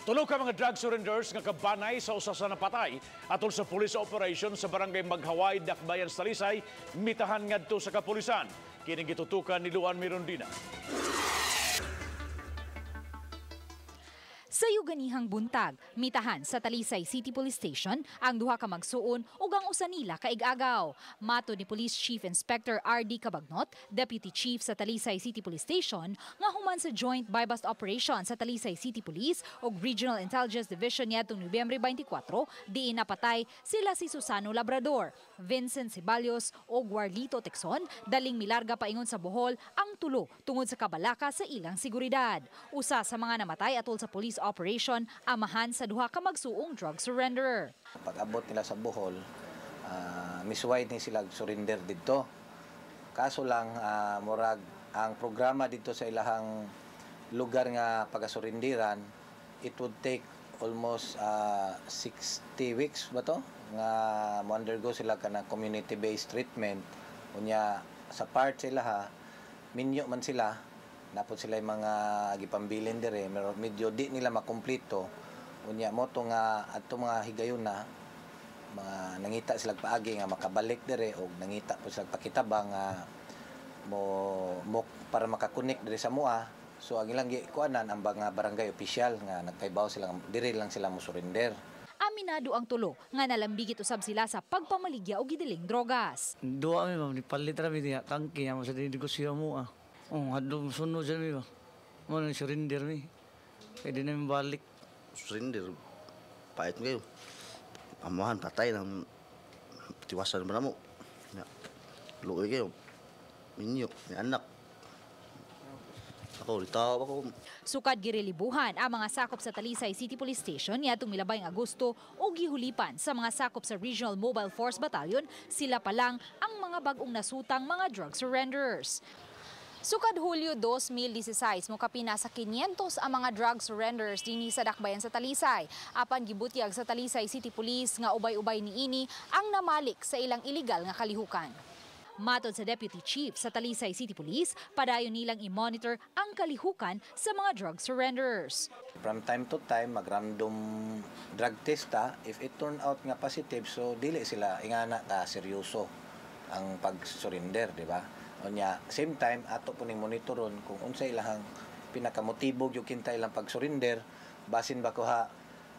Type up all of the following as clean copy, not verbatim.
Tulo ka mga drug surrenders nga kabanay sa usa sa napatay atol sa police operation sa barangay Maghaway, Dakbayan sa Talisay, mitahan ngadto sa kapulisan. Kining gitutukan ni Luan Mirondina. Sa yuganihang buntag, mitahan sa Talisay City Police Station ang duha ka magsuon ug ang usa nila kaig-agaw. Mato ni Police Chief Inspector R.D. Cabagnot, Deputy Chief sa Talisay City Police Station, nga human sa joint buy-bust operation sa Talisay City Police ug Regional Intelligence Division niadtong Nobyembre 24, diin napatay sila si Susano Labrador, Vincent Ceballos ug Warlito Texon, daling milarga paingon sa Bohol ang tulo tungod sa kabalaka sa ilang seguridad. Usa sa mga namatay atol sa police operation, amahan sa duha ka magsuong drug surrenderer. Pag-abot nila sa Bohol, misuway ni sila surrender didto. Kaso lang, murag ang programa dito sa ilahang lugar nga pagasurindiran, it would take almost 60 weeks ba to nga mo-undergo sila kanang community-based treatment. Unya sa part sila ha, minyo man sila, napod sila yung mga gipambilin dire, pero medyo di nila makumpleto. Unya mo to nga adto mga higayon na mga nangita sila paagi nga makabalik dire og nangita po sila pakitabang nga mo para makakonek dire sa mua. So ang ilang gikuanan ang mga barangay official nga nagpaybaw sila dire lang sila mo surrender. Aminado ang tulo nga nalambigit usab sila sa pagpamaligya og gidiling drogas. Duwa mi ma'am, nipalit ra mi diha tangki amo sa negosyo mo ah. Oh, hadlok sunod sa mi ba. Mo nang surrender mi. Kay di na mi balik. Surrender, pait kayo. Amahan, patay ng tiwasan ba na mo. Ya. Luoy kayo. Minyo, may anak. Ako, ritaw ako. Sukad girelibuhan ang mga sakop sa Talisay City Police Station niadtong milabayng Agosto o gihulipan sa mga sakop sa Regional Mobile Force Battalion, sila pa lang ang mga bag-ong nasutang mga drug surrenderers. Sukad Hulyo 2016, mokapina sa 500 ang mga drug surrenders dinhi sa Dakbayan sa Talisay. Apan gibutyag sa Talisay City Police nga ubay-ubay niini ang namalik sa ilang iligal nga kalihukan. Matod sa Deputy Chief sa Talisay City Police, padayon nilang i-monitor ang kalihukan sa mga drug surrenderers. From time to time, mag-random drug test ta. If it turn out nga positive, so dili sila ingana ka seryoso ang pag-surrender, di ba? Unya, same time, ato po ning monitoron kung unsa ilahang pinakamotibo gyud kinta ilang pag-surrender, basin ba kuha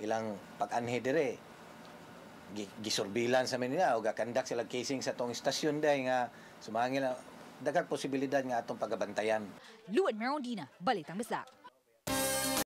ilang pag-anhi dire gisurbilan sa nila o gakandak sila casing sa tong istasyon dai nga sumangil daghang posibilidad nga atong pagabantayan. Luan Merondina, Balitang Bisdak.